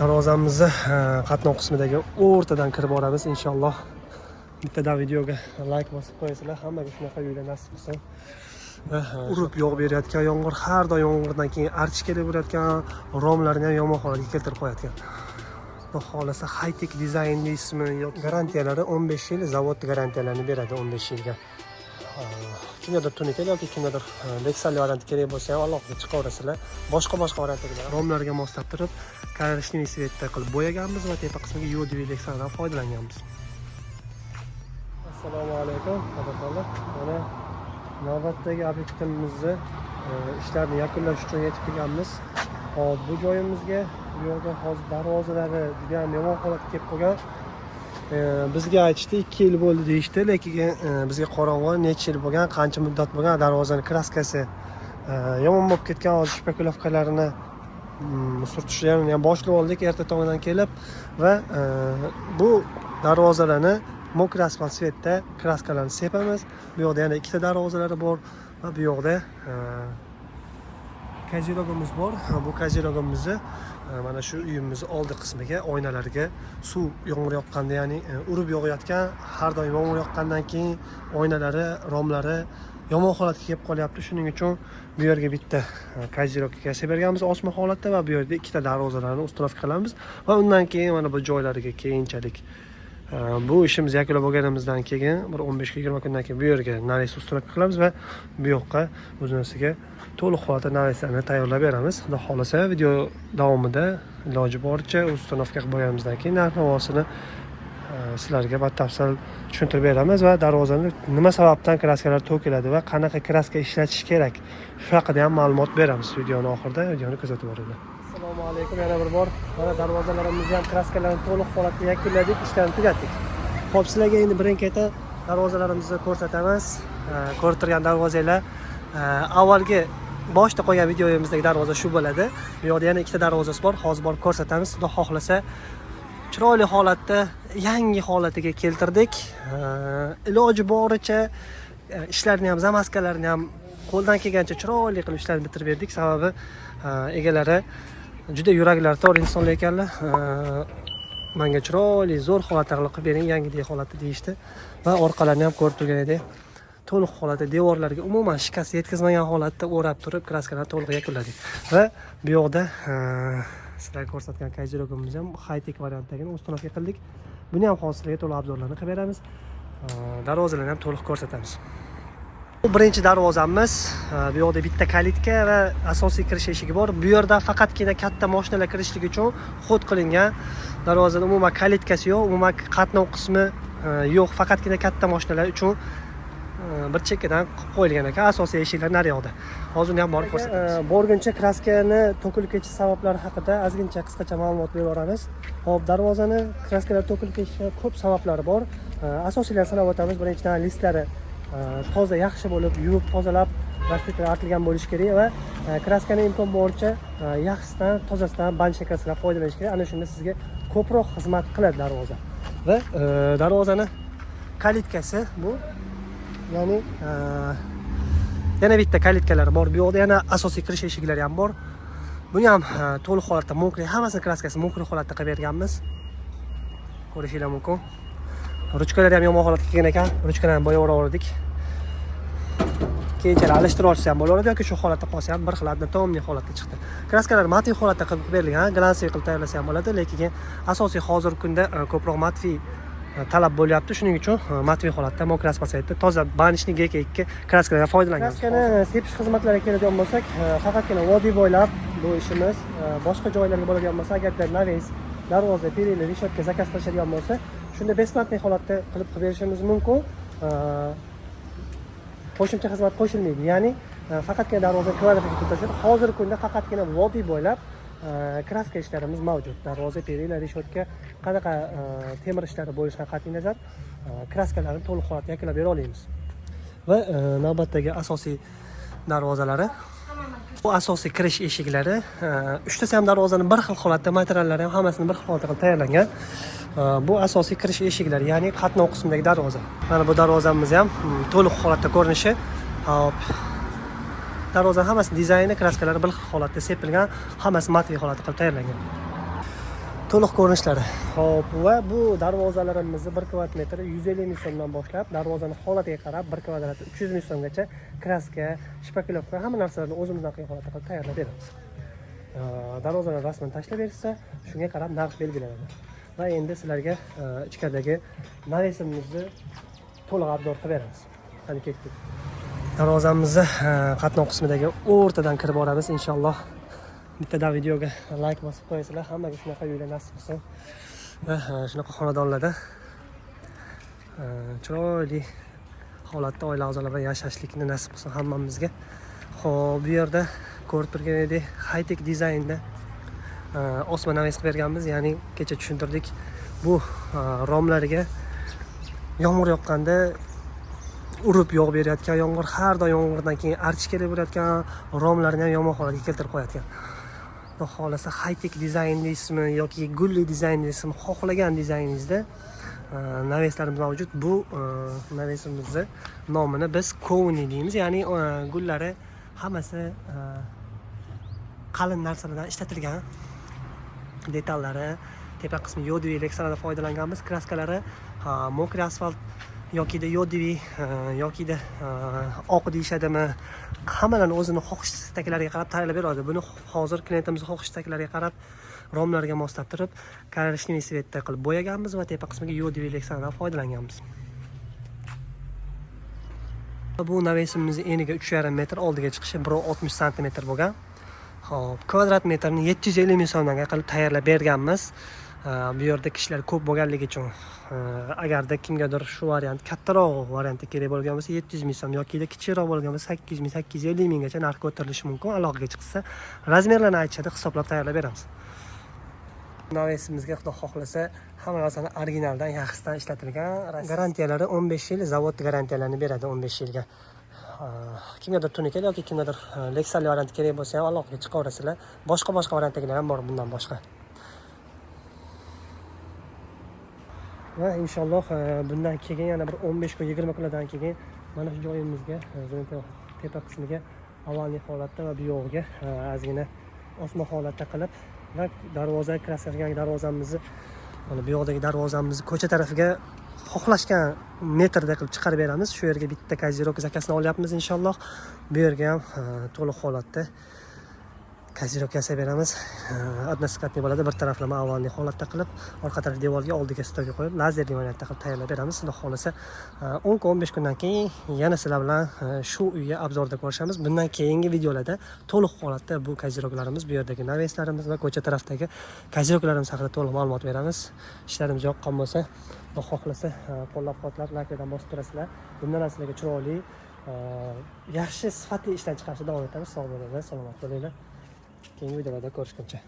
Darvozamizni qatnov qismidagi o'rtadan kirib boramiz inshaalloh. Bittadan videoga layk bosib qo'yasizlar, hammaga shunaqa uylar nasib qilsin. Va urib yog'ib berayotgan yomg'ir, har doim yomg'irdan keyin archish kelib berayotgan, romlarni ham yomon holatga keltirib qo'yayotgan. Xudo xohlasa, high tech dizayn deysizmi yoki garantiyalari 15 yil, zavod garantiyalarini beradi 15 yilga. Kimgadir tunnel yoki kimgadir vekselli varianti kerak bo'lsa ham alohida chiqaverasizlar. Boshqa boshqa variantdagilar romlarga moslab turib, коричневый цвет da qilib bo'yaganmiz va tepa qismiga йодовый leksandan foydalanganmiz. Assalomu alaykum, qadrdonlar. Mana navbatdagi obyektimizni ishlarini yakunlash uchun yetib kelganmiz. Hop, bu joyimizga, bu yoqda hozir darvozalari juda ham yomon holatga kelib qolgan. Bizga aytishdi, 2 yil bo'ldi deyishdi, lekin bizga qorong'i necha yil bo'lgan, qancha muddat bo'lgan, darvozani kraskasi yomon bo'lib ketgan. Hozir шпаклёвка larini surtishlarni ham boshlab oldik erta tongdan kelib va bu darvozalarni мокрый asfalt цвет da kraskalarni sepamiz. Bu yoqda yana ikkita darvozalari bor va bu yoqda козырёк imiz bor. Bu козырёк imizni mana shu uyimizni oldi qismiga, oynalarga suv, yomg'ir yoqqanda, ya'ni urib yog'ayotgan, har doim yomg'ir yoqqandan keyin oynalari, romlari yomon holatga kelib qolyapti. Shuning uchun bu yerga bitta козырёк yasab berganmiz osma holatda va bu yerda ikkita darvozalarni установка qilamiz va undan keyin mana bu joylariga keyinchalik bu ishimiz yakunlab bo'lganimizdan keyin bir 15-20 kundan keyin bu yerga навес установка qilamiz va bu yoqqa o'zinisiga to'liq holatda навес larni tayyorlab beramiz. Xudo xohlasa, video davomida iloji boricha установка qilib bo'lganimizdan keyin narx navosini sizlarga batafsil tushuntirib beramiz va darvozani nima sababdan kraskalar to'kiladi va qanaqa kraska ishlatish kerak, shu haqida ham ma'lumot beramiz videoni oxirida. Videoni kuzatib boringlar. Assalomu alaykum yana bir bor. Mana darvozalarimizni ham kraskalarni to'liq holatda yakunladik, ishlarni tugatdik. Ho'p, sizlarga endi birin ketin darvozalarimizni ko'rsatamiz. Ko'rib turgan darvozanglar avvalgi boshida qo'ygan videomizdagi darvoza shu bo'ladi. Bu yoqda yana ikkita darvozasi bor, hozir borib ko'rsatamiz. Xudo xohlasa, chiroyli holatda yangi holatiga keltirdik. Iloji boricha ishlarni ham, замазка larni ham qo'ldan kelgancha chiroyli qilib ishlarni bitirib berdik. Sababi egalari juda yuraklari tor insonlar ekanlar. Manga chiroyli, zo'r holatda qilib bering, yangidek holatda deyishdi va orqalarini ham ko'rib turgan edik, to'liq holatda devorlarga umuman shikast yetkazmagan holatda o'rab turib kraskalarni to'liq yakunladik. Va bu yoqda sizlarga ko'rsatgan козырёк imiz ham high tech variantdagini установка qildik. Buni ham hozir sizlarga to'liq обзор larni qilib beramiz. Darvozalarni ham to'liq ko'rsatamiz. Bu birinchi darvozamiz. Bu yoqda bitta калитка va asosiy kirish eshigi bor. Bu yerda faqatgina katta mashinalar kirishligi uchun ход qilingan. Darvozada umuman калитка si yo'q, umuman qatnov qismi yo'q, faqatgina katta mashinalar uchun bir chekkadan qilib qo'yilgan ekan. Asosiy eshiklar naryoqda, hozir uni ham borib ko'rsatamiz. Borguncha kraskani to'kilib ketish sabablari haqida ozgincha qisqacha ma'lumot berib yuboramiz. Ho'p, darvozani kraskalar to'kilib ketishini ko'p sabablari bor. Asosiylarini sanab o'tamiz. Birinchidan, listlari toza, yaxshi bo'lib yuvib, tozalab, расширитель artilgan bo'lishi kerak va kraskani imkon boricha yaxshisidan, tozasidan, баночный kraskadan foydalanish kerak. Ana shunda sizga ko'proq xizmat qiladi darvoza. Va darvozani калитка si bu, ya'ni yana bitta калитка lari bor. Bu yoqda yana asosiy kirish eshiklari ham bor. Buni ham to'liq holatda мокрый, hammasini kraskasi мокрый holatda qilib berganmiz, ko'rishinglar mumkin. Ruchkalari ham yomon holatga kelgan ekan, ruchkalarni bo'yab. Keyinchalik alishtirib olsa ham bo'laveradi yoki shu holatda qolsa ham bir xil, однотонный holatda chiqdi. Kraskalar матовый holatda qilib berilgan, глянцевый qilib tayyorlasa ham bo'ladi, lekin asosiy hozirgi kunda ko'proq матовый talab bo'lyapti. Shuning uchun матовый holatda мокрый asfaltda toza баночный GK2 kraskalardan foydalanganmiz. Kraskani sepish xizmatlariga keladigan bo'lsak, faqatgina vodiy bo'ylab bu ishimiz. Boshqa joylarga bo'ladigan bo'lsa, agarda навес, darvoza, перила, решётка заказ qilishadigan bo'lsa, shunda бесплатный holatda qilib berishimiz mumkin. Qo'shimcha xizmat qo'shilmaydi, ya'ni faqatgina darvoza kvadratiga pul tashlaydi. Hozirgi kunda faqatgina vodiy bo'ylab kraska ishlarimiz mavjud. Darvoza, перила, решётка, qanaqa temir ishlari bo'lishidan qat'iy nazar, kraskalarni to'liq holatda yakunlab bera olamiz. Va navbatdagi asosiy darvozalari, bu asosiy kirish eshiklari. Uchtasi ham darvozani bir xil holatda, materiallari ham hammasini bir xil holatda qilib tayyorlangan. Bu asosiy kirish eshiklari, ya'ni qatnov qismidagi darvoza. Mana bu darvozamiz ham to'liq holatda ko'rinishi. Hop, darvozani hammasi dizayni, kraskalari bir xil holatda sepilgan, hammasi матовый holatda qilib tayyorlangan. To'liq ko'rinishlari. Xo'p, va bu darvozalarimizni 1 kvadrat metri 150 ming so'mdan boshlab, darvozani holatiga qarab 1 kvadrati 300 ming so'mgacha краска, шпаклёвка, hamma narsalarni o'zimizdan qilgan holatda qilib tayyorlab beramiz. Darvozalar rasmini tashlab berishsa, shunga qarab narx belgilanadi. Va endi sizlarga ichkaridagi навес imizni to'liq обзор qilib beramiz. Qani, ketdik. Darvozamizni qatnov qismidagi o'rtadan kirib boramiz inshaalloh. Bittadan videoga layk bosib qo'yasizlar, hammaga shunaqa uylar nasib qilsin va shunaqa xonadonlarda chiroyli holatda oila a'zolari bilan yashashlikni nasib qilsin hammamizga. Xo'p, bu yerda ko'rib turganidek, high-tech dizaynda osma навес qilib berganmiz, ya'ni kecha tushuntirdik, bu romlariga yomg'ir yoqqanda urib yog'ib berayotgan yomg'ir, har doim yomg'irdan keyin archish kerak bo'layotgan romlarni ham yomon holatga keltirib qo'yayotgan. Xudo xohlasa, high-tech dizayn deysizmi yoki gulli dizayn deysizmi, xohlagan dizayningizda навес larimiz mavjud. Bu навес imizni nomini biz kouni deymiz, ya'ni gullari hammasi qalin narsalardan ishlatilgan, detallari, tepa qismi йодовый leksanadan foydalanganmiz. Краска lari мокрый asfalt yokida йодовый yokida oq deyishadimi, hammalarini o'zini xohish istaklariga qarab tayyorlab beradi. Buni hozir klientimiz xohish istaklariga qarab romlarga moslab turib, коричневый цвет da qilib bo'yaganmiz va tepa qismiga йодовый leksanadan foydalanganmiz. Bu навес imizni eniga 3,5 metr, oldiga chiqishi 1,60 santimetr bo'lgan. Xo'p, kvadrat metrni 750 ming so'mdan qilib tayyorlab berganmiz. Bu yerda kishilar ko'p bo'lganligi uchun, agarda kimgadir shu variant kattaroq varianti kerak bo'lgan bo'lsa, 700 ming so'm yoki kichikroq bo'lgan bo'lsa, 800 ming, 850 minggacha narx ko'tarilishi mumkin. Aloqaga chiqsa, размер larni aytishadi, hisoblab tayyorlab beramiz. Навес imizga, xudo xohlasa, hamma narsani originaldan, yaxshisidan ishlatilgan. Garantiyalari 15 yil, zavod garantiyalarini beradi 15 yilga. Kimgadir tunikal yoki kimgadir leksali varianti kerak bo'lsa ham, aloqaga chiqaverasizlar. Boshqa boshqa variantdagilar ham bor bundan boshqa. Va inshaalloh bundan keyin yana bir 15 kun, 20 kunlardan keyin mana shu joyimizga, tepa qismiga avvalgi holatda va bu yog'iga ozgina osma holatda qilib va darvoza краска qilgan darvozamizni, mana bu yoqdagi darvozamizni ko'cha tarafiga xohlashgan metrda qilib chiqarib beramiz. Shu yerga bitta козырёк заказ ini olyapmiz inshaalloh. Bu yerga ham to'liq holatda козырёк yasab beramiz. Односкатный bo'ladi, bir taraflama avvalgi holatda qilib, orqa taraf devorga, oldiga stolga qo'yib, lazerli variantda qilib tayyorlab beramiz. Xudo xohlasa, 10 kun, 15 kundan keyin yana sizlar bilan shu uyga обзор da ko'rishamiz. Bundan keyingi videolarda to'liq holatda bu козырёк larimiz, bu yerdagi навес larimiz va ko'cha tarafdagi козырёк larimiz haqida to'liq ma'lumot beramiz. Ishlarimiz yoqqan bo'lsa, xudo xohlasa, qo'llab quvvatlab, layklardan bosib turasizlar. Bundan ham sizlarga chiroyli, yaxshi, sifatli ishlar chiqarishda davom etamiz. Sog' bo'linglar, salomat bo'linglar. Keyingi videolarda ko'rishguncha.